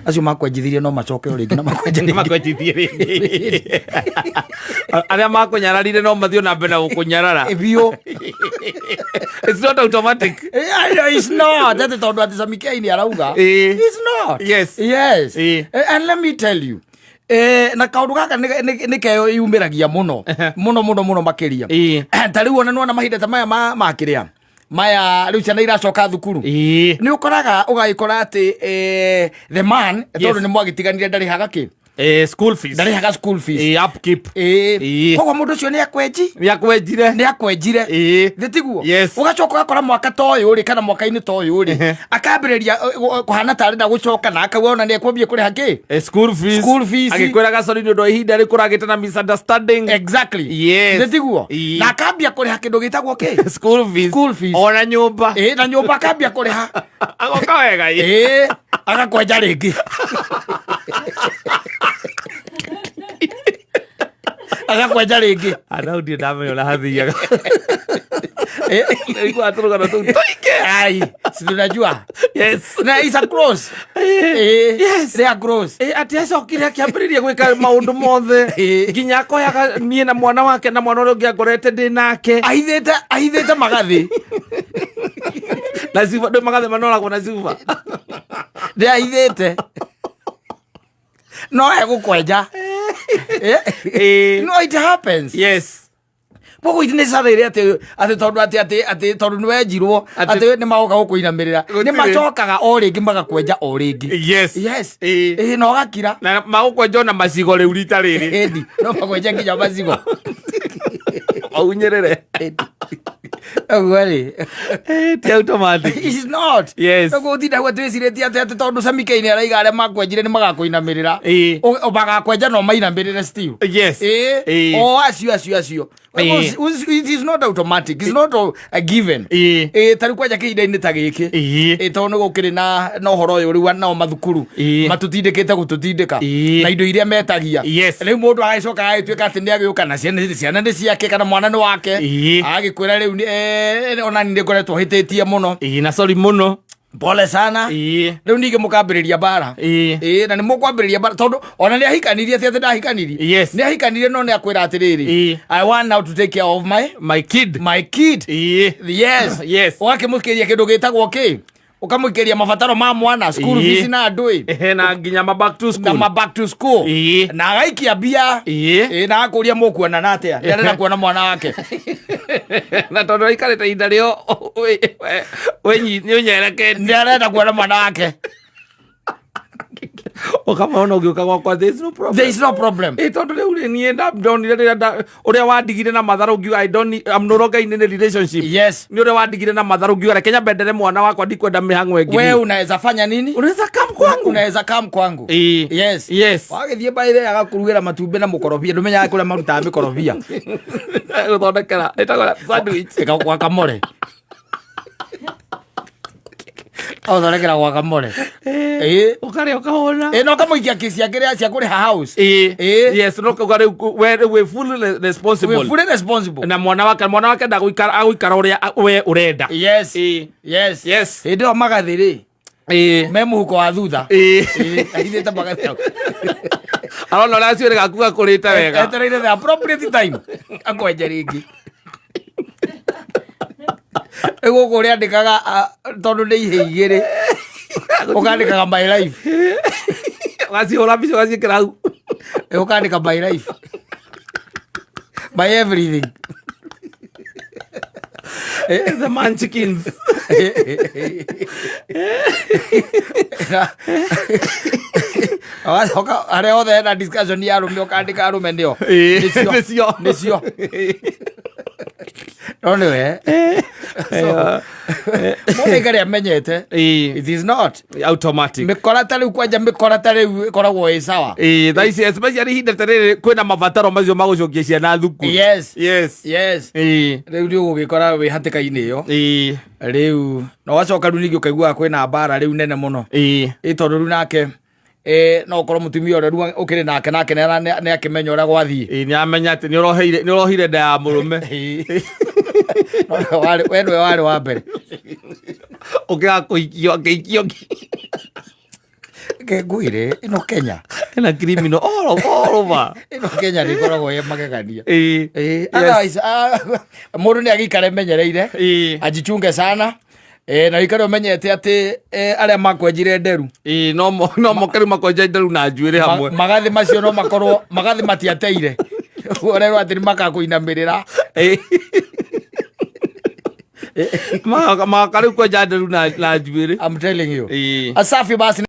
Acio makwenjithirie no macoke o rĩngĩ na makwenje rĩngĩ. Makwenjithie rĩngĩ. Arĩa makũnyararire no mathiĩ na mbere na gũkũnyarara. Biũ. It's not automatic. It's not atĩ tondũ atĩ Sammy K nĩ arauga. It's not. Yes. And let me tell you, na kaũndũ gaka nĩ keyo yumĩragia mũno mũno mũno mũno makĩria. Ta rĩu ona nĩwona mahinda ta maya ma kĩrĩa maya rĩu ciana iracoka thukuru, nĩ ũkoraga ũgagĩkora atĩ the man, tondũ nĩ mwagĩtiganire, ndarĩhaga kĩ? School fees. Ndarĩhaga school fees. Upkeep. Koguo mũndũ ũcio nĩ akwenji. Nĩ akwenjire. Nĩ akwenjire. Nĩ tiguo? Yes. Ũgacoka ũgakora mwaka ta ũyũ rĩ, kana mwaka-inĩ ta ũyũ rĩ, akambĩrĩria kũhana ta arenda gũcoka na akauga ona nĩ ekwambia kũrĩha kĩ? School fees. School fees. Agĩkwĩra gacori nĩ ũndũ wa ihinda rĩ kũragĩte na misunderstanding. Exactly. Yes. Nĩ tiguo? Na akambia kũrĩha kĩndũ gĩtagwo kĩ? School fees. School fees. Ona nyũmba. Na nyũmba akambia kũrĩha. Agoka wega. Agakwenja rĩngĩ. Agakwenja rĩngĩ. Ana ndirĩ ndamenya ũrĩa hathiaga. Nĩiguaga tũrũgano tũu tũingĩ. Ai, si tunajua. Yes. Na is a cross. Yes. They are gross. Atĩ acokire akĩambĩrĩria gwĩka maũndũ mothe, nginya akoyaga niĩ na mwana wake na mwana ũrĩa ũngĩ angorete ndĩ nake. Ahithĩte magathĩ. Na cuba, ndĩ magathĩ manoragwo na cuba. Nĩ ahithĩte. No egũkwenja. No, it happens. Koguo it necessarily atĩ tondũ atĩ tondũ nĩ wenjirwo atĩ nĩ magoka gũkũinamĩrĩra. Nĩ Gũtirĩ. macokaga o rĩngĩ magakwenja o rĩngĩ. Yes. Na ũgakira. Na magũkwenja ona macigo rĩu rita rĩrĩ. Ĩni, no makwenja nginya macigo. Aunyĩrĩre. Ũguo rĩ. Ti automatic. It's not. Yes. Koguo ũtinda hau atĩ wĩcirĩtie atĩ tondũ Sammy K nĩ araiga arĩa makwenjire nĩ magakũinamĩrĩra. Magakwenja no mainamĩrĩre still. O acio. It is not automatic. It's not a given. Ta rĩu kwanja kĩhinda-inĩ ta gĩkĩ. Tondũ nĩ gũkĩrĩ na ũhoro ũyũ rĩu nao mathukuru matũtindĩkĩte gũtũtindĩka na indo iria metagia. Rĩu mũndũ agagĩcoka agagĩtuĩka atĩ nĩ agĩũka na ciana nĩ ciake kana mwana nĩ wake. Agagĩkwĩra rĩu ona niĩ nĩngoretwo hĩtĩtie mũno. Na sorry mũno. Pole sana. Rĩu ningĩ mũkambĩrĩria mbara. Na nĩ mũkwambĩrĩria mbara tondũ ona nĩ ahikanirie, ti atĩ ndahikanirie. Nĩ ahikanirie, no nĩ akwĩra atĩrĩrĩ, "I want now to take care of my My kid. my kid." Yes. Ũgakĩmũikĩria kĩndũ gĩtagwo kĩ? Ũkamũikĩria mabataro ma mwana, school fees na andũ ĩ. Na nginya ma back to Na school. ma back to school. Na agaikia mbia. Na akũria mũkuonana atĩa? Nĩ arenda kuona mwana wake. Na tondũ aikarĩte ihinda rĩo nĩ ũnyerekete. Nĩ arenda kuona mwana wake. Ũkamona ũgĩũka gwakwa, there is no problem. There is no problem. Tondũ rĩu rĩ, niĩ ndonire rĩrĩa ũrĩa wandigire na matharũ ngiuga I don't need, I'm no longer in any relationship. Yes. Nĩ ũrĩa wandigire na matharũ ngiuga reke nyambe ndere mwana wakwa, ndikwenda mĩhang'o ĩngĩ. We unaweza fanya nini? Unaweza come kwangu. Unaweza come kwangu. Yes. Yes. Wagĩthiĩ mbaĩre agakũrugĩra matumbĩ na mũkorobia, ndũmenyaga kũrĩa marutaga mĩkorobia. Gũthondekera ĩtagwo sandwich. Ĩka guacamole. Agũthondekera guacamole. Ũkarĩa ũkahũna. Na ũkamũikia kĩ cia kĩrĩa cia kũrĩha house. Yes, no kauga rĩu we rĩu wĩ fully responsible. We're fully responsible. Na mwana wake ndagũikara, agũikara ũrĩa we ũrenda. Yes. Yes. Yes. Hĩndĩ ĩyo magathĩ rĩ me mũhuko wa thutha. Ahithĩte magathĩ hau. Arona ũrĩa acuĩrĩ gaku gakũrĩte wega. Etereire the appropriate time akwenja rĩngĩ. Rĩu gũkũ ũrĩandĩkaga, tondũ nĩ ihĩ igĩrĩ, ũkandĩkaga "my life". Ũgacihũra mbica ũgaciĩkĩra hau. Ũkandĩka "my life, my everything". The munchkins. Ũgacoka harĩa hothe hena discussion ya arũme ũkandĩka arũme nĩo. Nĩcio. Nĩcio. Nĩcio. No nĩwe mũndũ aikare amenyete it is not Automatic. Mĩkora ta rĩu, kwanja mĩkora ta rĩu ĩkoragwo ĩ sawa. Thaa ici especially ihinda ta rĩrĩ kwĩna mabataro macio ma gũcokia ciana thukuru. Yes. Yes. Yes. Rĩu nĩ ũgũgĩkora wĩ hatĩka-inĩ ĩyo. Rĩu na ũgacoka rĩu ningĩ ũkaiguaga kwĩna mbara rĩu nene mũno. Ĩ tondũ rĩu nake no ũkorwo mũtumia ũrĩa rĩu ũkĩrĩ nake nĩ akĩmenya ũrĩa gwathiĩ. Nĩ amenya atĩ nĩ ũrohire nda ya mũrũme. No we nĩwe warĩ wa mbere. Ũkĩaga kũhikio akĩhikio. Ngwire ĩno Kenya. Ĩna criminal all over. Ĩno Kenya nĩ ĩkoragwo ĩ magegania. Yes. Otherwise, mũndũ nĩ agĩikare menyereire, ajichunge sana, na ũikare ũmenyete atĩ arĩa makwenjire nderu, Ĩĩ, no moke rĩu makwenja nderu na njuĩrĩ hamwe. Magathĩ macio no makorwo magathĩ matiateire, ũrerwo atĩ nĩ makakũinamĩrĩra. Magaka rĩu kwenja nderu na njuĩrĩ. I'm telling you. Ĩĩ. Asafi basi.